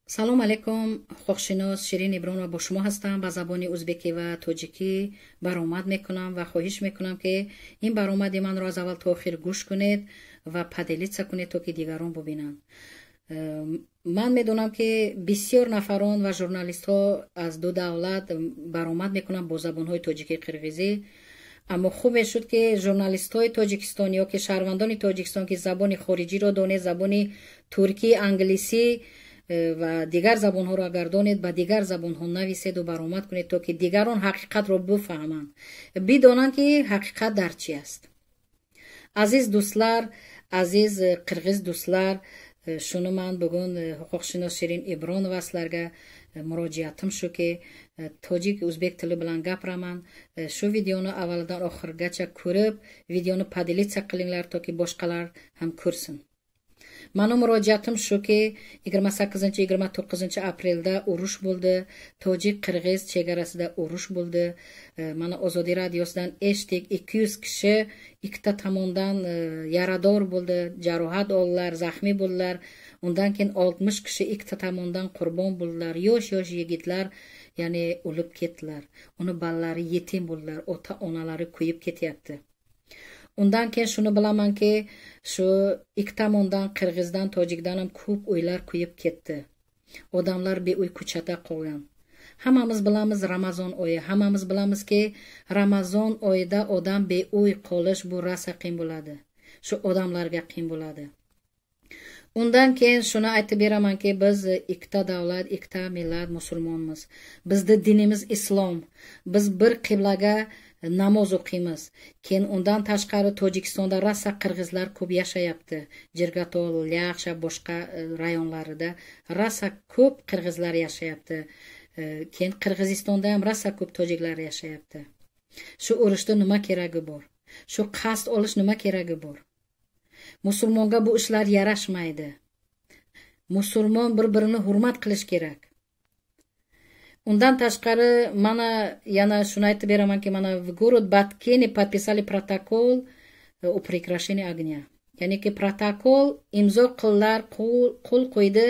Салом алейкум, ҳуқуқшинос Ширин Ибронова бо шумо ҳастам. Ба забони узбекӣ ва тоҷикӣ баромад мекунам ва хоҳиш мекунам, ки ин баромади манро аз аввал то охир гӯш кунед ва поделиться кунед, то ки дигарон бубинанд. Ман медонам, ки бисёр нафарон ва журналистҳо аз ду давлат баромад мекунанд бо забонҳои тоҷикӣ, қирғизӣ, аммо хуб мешуд, ки журналистҳои Тоҷикистон ё ки шаҳрвандони Тоҷикистон, ки забони хориҷиро донед, забони туркӣ, англисӣ ва дигар забонҳоро агар донед, ба дигар забонҳо нависеду баромад кунед, то ки дигарон ҳақиқатро бифаҳманд, бидонанд, ки ҳақиқат дар чи аст. Aziz do'stlar, aziz qirg'iz do'stlar, shuni man bugun huquqshunos Shirin Ibronova sizlarga murojaatim shuki, tojik, o'zbek tili bilan gapiraman. Shu videoni avvalidan oxirigacha ko'rib, videoni поделиться qilinglar, toki boshqalar ham ko'rsin. Mani murojaatim shuki, 28, 29-aprelda urush bo'ldi. Tojik qirg'iz chegarasida urush bo'ldi. Mana Ozodiy radiosidan eshitdik, 200 kishi ikkita tomondan yarador bo'ldi, jarohat oldilar, zaxmiy bo'ldilar. Undan keyin 60 kishi ikkita tomondan qurbon bo'ldilar. Yosh yosh yigitlar, ya'ni o'lib ketdilar. Uni bolalari yetim bo'ldilar, ota onalari kuyib ketyapti. Undan keyin shuni bilamanki, shu ikki tomondan, qirg'izdan, tojikdan ham ko'p uylar kuyib ketdi. Odamlar beuy ko'chada qolgan. Hammamiz bilamiz, Ramazon oyi. Hammamiz bilamizki, Ramazon oyida odam beuy qolish bu rosa qiyin bo'ladi. Shu odamlarga qiyin bo'ladi. Undan keyin shuni aytib beramanki, biz ikkita davlat, ikkita millat, musulmonmiz. Bizni dinimiz islom. Biz bir qiblaga namoz o'qiymiz. Keyin undan tashqari Tojikistonda rosa qirg'izlar ko'p yashayapti. Jirgatol, Lyaxsha, boshqa rayonlarida rosa ko'p qirg'izlar yashayapti. Keyin Qirg'izistonda ham rosa ko'p tojiklar yashayapti. Shu urushda nima keragi bor? Shu qasd olish nima keragi bor? Musulmonga bu ishlar yarashmaydi. Musulmon bir-birini hurmat qilish kerak. Undan tashqari mana yana shuni aytib beramanki, mana в город Баткене подписали протокол о прекращении огня. Ya'niki protokol imzo qildilar, qo'l qo'ydi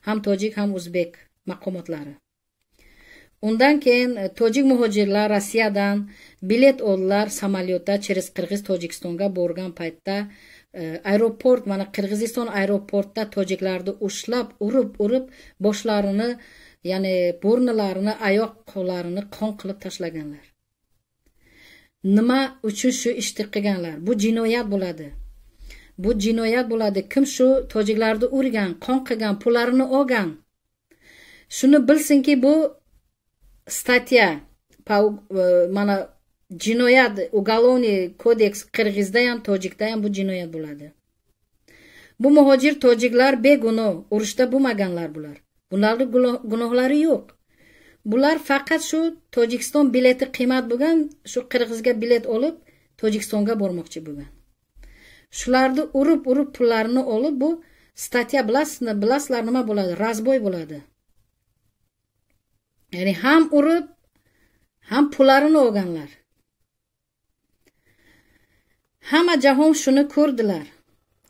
ham tojik, ham o'zbek maqomotlari. Undan keyin tojik muhojirlar Rossiyadan bilet oldilar, samolyotda через Qirg'iz Tojikistonga borgan paytda aeroport, mana Qirg'iziston aeroportda tojiklarni ushlab, urib urib, boshlarini, ya'ni burnilarini, oyoq qo'llarini qon qilib tashlaganlar. Nima uchun shu ishni qilganlar? Bu jinoyat bo'ladi. Bu jinoyat bo'ladi. Kim shu tojiklarni urgan, qon qilgan, pullarini olgan, shuni bilsinki, bu статья mana jinoyat, уголовный кодекс qirg'izda ham, tojikda ham bu jinoyat bo'ladi. Bu muhojir tojiklar begunoh, urushda bo'lmaganlar bular. Bularning gunohlari yo'q. Bular faqat shu Tojikiston bileti qiymat bo'lgan, shu qirg'izga bilet olib Tojikistonga bormoqchi bo'lgan. Shularni urib urib, pullarini olib, bu статья, bilasizlar nima bo'ladi? Разбой bo'ladi. Ya'ni ham urib, ham pullarini olganlar. Hamma jahon shuni ko'rdilar.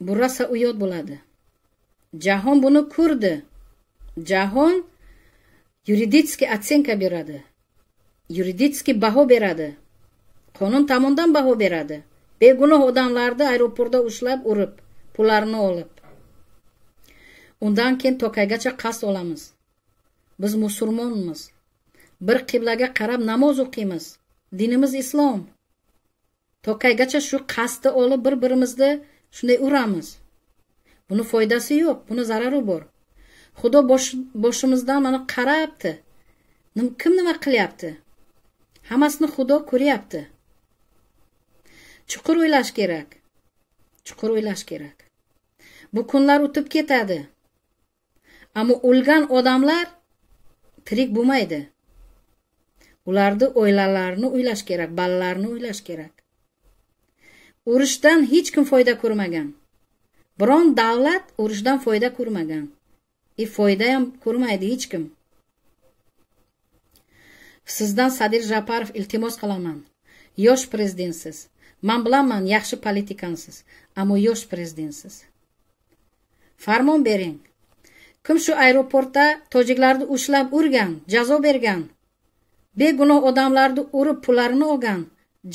Bu rosa uyat bo'ladi. Jahon buni ko'rdi. Jahon юридический оценка beradi, юридический baho beradi, qonun tomondan baho beradi. Begunoh odamlarni aeroportda ushlab, urib, pullarini olib. Undan keyin Tokaygacha qasd olamiz. Biz musulmonmiz, bir qiblaga qarab namoz o'qiymiz, dinimiz islom. Tokaygacha shu qasdni olib, bir birimizni shunday uramiz. Buni foydasi yo'q, buni zarari bor. Xudo boshimizdan mana qarabdi. Kim nima qilyapti, hammasini Xudo ko'ryapti. Chuqur o'ylash kerak, chuqur o'ylash kerak. Bu kunlar o'tib ketadi, ammo o'lgan odamlar tirik bo'lmaydi. Ularni oilalarini o'ylash kerak, bolalarini o'ylash kerak. Urushdan hech kim foyda ko'rmagan. Biron davlat urushdan foyda ko'rmagan. Foyda ham ko'rmaydi hech kim. Sizdan, Sadir Japarov, iltimos qilaman. Yosh prezidentsiz. Man bilaman, yaxshi politikansiz, ammo yosh prezidentsiz. Farmon bering. Kim shu aeroportda tojiklarni ushlab urgan, jazo bergan, begunoh odamlarni urib pullarini olgan,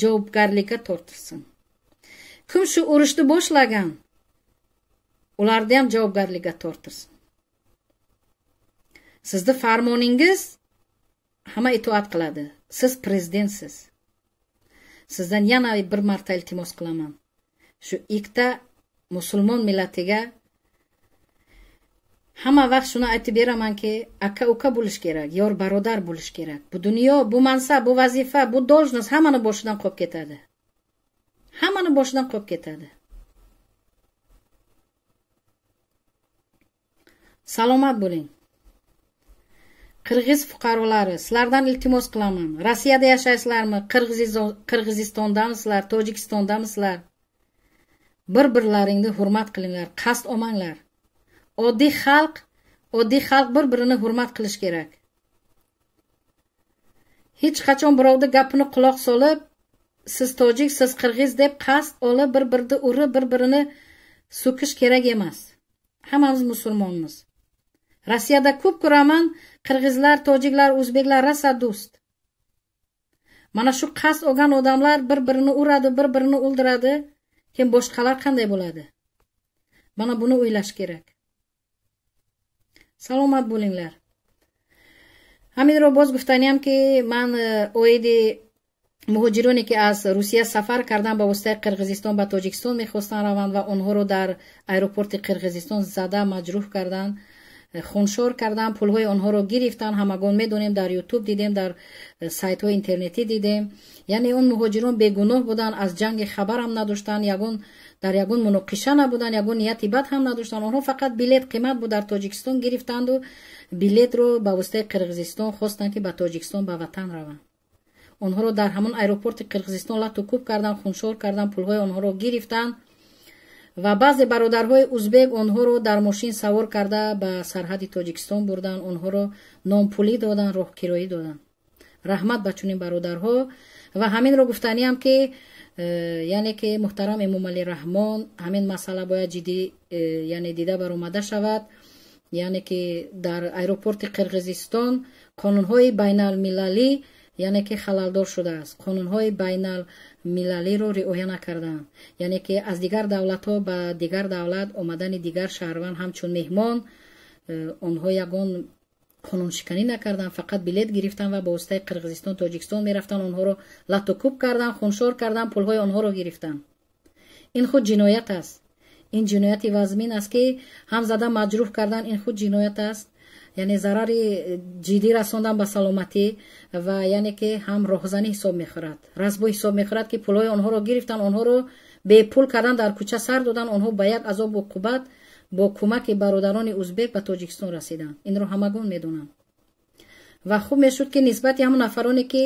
javobgarlikka tortilsin. Kim shu urushni boshlagan, ularni ham javobgarlikka tortilsin. Sizni farmoningiz hamma itoat qiladi. Siz prezidentsiz. Sizdan yana bir marta iltimos qilaman. Shu ikkita musulmon millatiga hamma vaqt shuni aytib beramanki, aka-uka bo'lish kerak, yor barodar bo'lish kerak. Bu dunyo, bu mansab, bu vazifa, bu должность hammani boshidan qolib ketadi. Hammani boshidan qolib ketadi. Salomat bo'ling. Qirg'iz fuqarolari, sizlardan iltimos qilaman. Rossiyada yashaysizlarmi? Qirg'izistondamisizlar, Tojikistondamisizlar? Bir-birlaringni hurmat qilinglar, qasd olmanglar. Oddiy xalq bir-birini hurmat qilish kerak. Hech qachon birovni gapini quloq solib, siz tojik, siz qirg'iz deb qasd olib, bir-birini urib, bir-birini so'kish kerak emas. Hammamiz musulmonmiz. Rossiyada ko'p ko'raman, qirg'izlar, tojiklar, o'zbeklar rosa do'st. Mana shu qasd olgan odamlar bir-birini uradi, bir-birini o'ldiradi. Keyin boshqalar qanday bo'ladi? Mana buni o'ylash kerak. Salomat bo'linglar. Ҳаминро боз гуфтаниям ки ман оиди муҳоҷироне ки аз Русия сафар кардан ба воситаи Қирғизистон ба Тоҷикистон мехостанд раванд ва онҳоро дар аэропорти Қирғизистон зада маҷрӯҳ карданд, хуншор карданд, пулҳои онҳоро гирифтанд. Ҳамагон медонем, дар YouTube дидем, дар сайтҳои интернетӣ дидем. Яъне он муҳоҷирон бегуноҳ буданд, аз ҷанги хабарам надоштанд, дар ягон муноқиша набуданд, ягон нияти бад ҳам надоштанд. Онҳо фақат билет қимат буд дар Тоҷикистон гирифтанду билетро ба воситаи Қирғизистон хостанд ки ба Тоҷикистон ба ватан раванд. Онҳоро дар ҳамон аэропорти Қирғизистон лату кӯб карданд, хуншор карданд, пулҳои онҳоро гирифтанд ва баъзе бародарҳои узбек онҳоро дар мошин савор карда ба сарҳади Тоҷикистон бурданд, онҳоро нонпулӣ доданд, роҳкироӣ доданд. Раҳмат ба чунин бародарҳо. Ва ҳаминро гуфтаниям ки яъне ки муҳтарам Эмомалӣ Раҳмон ҳамин масъала бояд ҷиддӣ яъне дида баромада шавад. Яъне ки дар аэропорти Қирғизистон қонунҳои байналмилалӣ яъне ки халалдор шудааст. Қонунҳои байналмилалиро риоя накарданд. Яъне ки аз дигар давлатҳо ба дигар давлат омадани дигар шаҳрванд ҳамчун меҳмон онҳо ягон қонуншиканӣ накарданд, фақат билет гирифтанд ва ба воситаи Қирғизистон Тоҷикистон мерафтанд, онҳоро лату кӯб карданд, хуншор карданд, пулҳои онҳоро гирифтанд. Ин худ ҷиноят аст. Ин ҷинояти вазмин аст ки ҳам зада маҷрӯҳ кардан, ин худ ҷиноят аст. Яъне зарари ҷиддӣ расондан ба саломатӣ ва яъне ки ҳам роҳзанӣ ҳисоб мехӯрад, разбой ҳисоб мехӯрад ки пулҳои онҳоро гирифтанд, онҳоро бепул кардан, дар кӯча сар доданд, онҳо ба як азобу уқубат бо кӯмаки бародарони узбек ба Тоҷикистон расиданд. Инро ҳамагон медонанд. Ва хуб мешуд ки нисбати ҳамон нафароне ки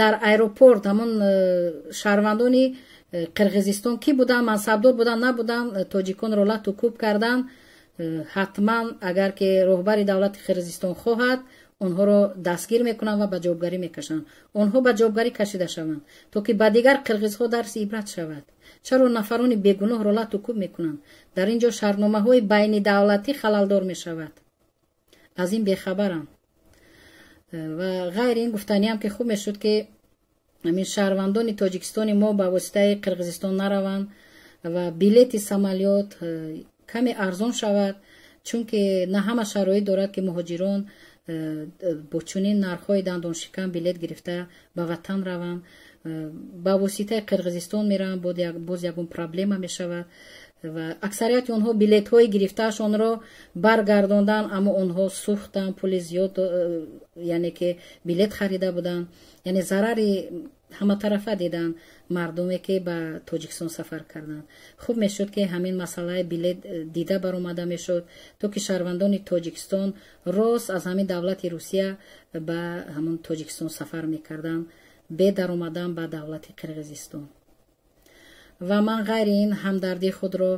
дар аэропорт ҳамон шаҳрвандони Қирғизистон ки буданд, мансабдор буданд, набуданд, тоҷиконро лату кӯб карданд, ҳатман агар ки роҳбари давлати Қирғизистон хоҳад, онҳоро дастгир мекунанд ва ба ҷавобгарӣ мекашанд. Онҳо ба ҷавобгарӣ кашида шаванд, то ки ба дигар қирғизҳо дарси ибрат шавад. Чаро нафарони бегуноҳро лату кӯб мекунанд? Дар ин ҷо шартномаҳои байнидавлатӣ халалдор мешавад. Аз ин бехабарам. Ва ғайри ин гуфтаниям ки хуб мешуд ки ҳамин шаҳрвандони Тоҷикистони мо ба воситаи Қирғизистон нараванд ва билети самолёт каме арзон шавад, чунки на ҳама шароит дорад ки муҳоҷирон бо чунин нархҳои дандоншикан билет гирифта ба ватан раванд. Ба воситаи Қирғизистон мераванд, боз ягон проблема мешавад ва аксарияти онҳо билетҳои гирифтаашонро баргардонданд, аммо онҳо сӯхтанд, пули зиёд яъне ки билет харида буданд, яъне зарари ҳаматарафа диданд мардуме ки ба Тоҷикистон сафар карданд. Хуб мешуд ки ҳамин масъалаи билет дида баромада мешуд, то ки шаҳрвандони Тоҷикистон рост аз ҳамин давлати Русия ба ҳамон Тоҷикистон сафар мекарданд, бе даромадан ба давлати Қирғизистон. Ва ман ғайри ин ҳамдардии худро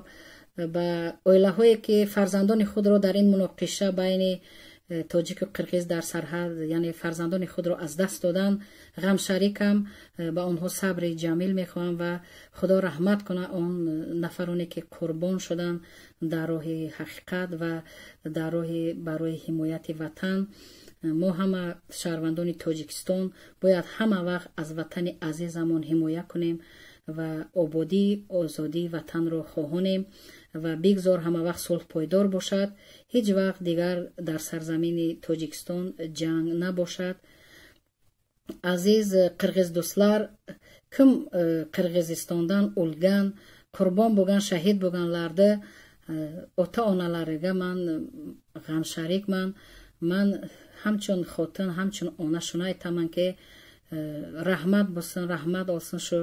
ба оилаҳое ки фарзандони худро дар ин муноқиша байни тоҷику қирғиз дар сарҳад, яъне фарзандони худро аз даст доданд, ғамшарикам. Ба онҳо сабри ҷамил мехоҳам ва Худо раҳмат кунад он нафароне ки қурбон шуданд дар роҳи ҳақиқат ва дар роҳи барои ҳимояти ватан. Мо ҳама шаҳрвандони Тоҷикистон бояд ҳама вақт аз ватани азизамон ҳимоя кунем ва ободӣ, озодии ватанро хоҳонем ва бигзор ҳама вақт сулҳ пойдор бошад. Ҳеҷ вақт дигар дар сарзамини Тоҷикистон ҷанг набошад. Aziz qirg'iz do'stlar, kim Qirg'izistondan o'lgan, qurbon bo'lgan, shahid bo'lganlarni ota onalariga man g'amsharikman. Man hamchun xotin, hamchun ona shuni aytamanki, rahmat bo'lsin, rahmat olsin shu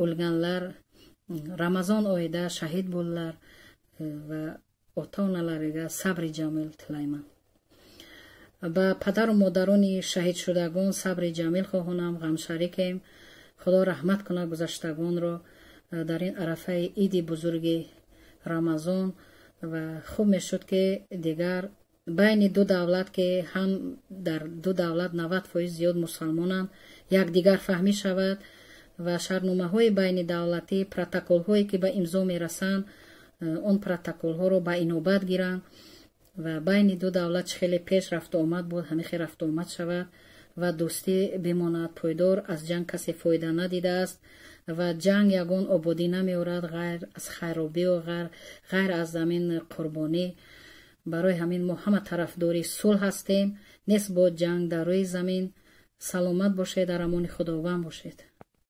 o'lganlar, Ramazon oyida shahid bo'ldilar va ota onalariga sabri jamil tilayman. Ба падару модарони шаҳидшудагон сабри ҷамил хоҳонам, ғамшарикем. Худо раҳмат кунад гузаштагонро дар ин арафаи иди бузурги Рамазон. Ва хуб мешуд ки дигар байни ду давлат, ки ҳам дар ду давлат 90% зиёд мусалмонанд, якдигар фаҳмӣ шавад ва шартномаҳои байнидавлатӣ, протоколҳое ки ба имзо мерасанд, он протоколҳоро ба инобат гиранд ва байни ду давлат чӣ хеле пеш рафту омад буд, ҳамин хел рафту омад шавад ва дӯстӣ бимонад пойдор. Аз ҷанг касе фоида надидааст ва ҷанг ягон ободӣ намеорад ғайр аз хайробию ғайр аз замин қурбонӣ. Барои ҳамин мо ҳама тарафдори сулҳ ҳастем. Нест бод ҷанг дар рӯи замин. Саломат бошед, дар амони Худованд бошед.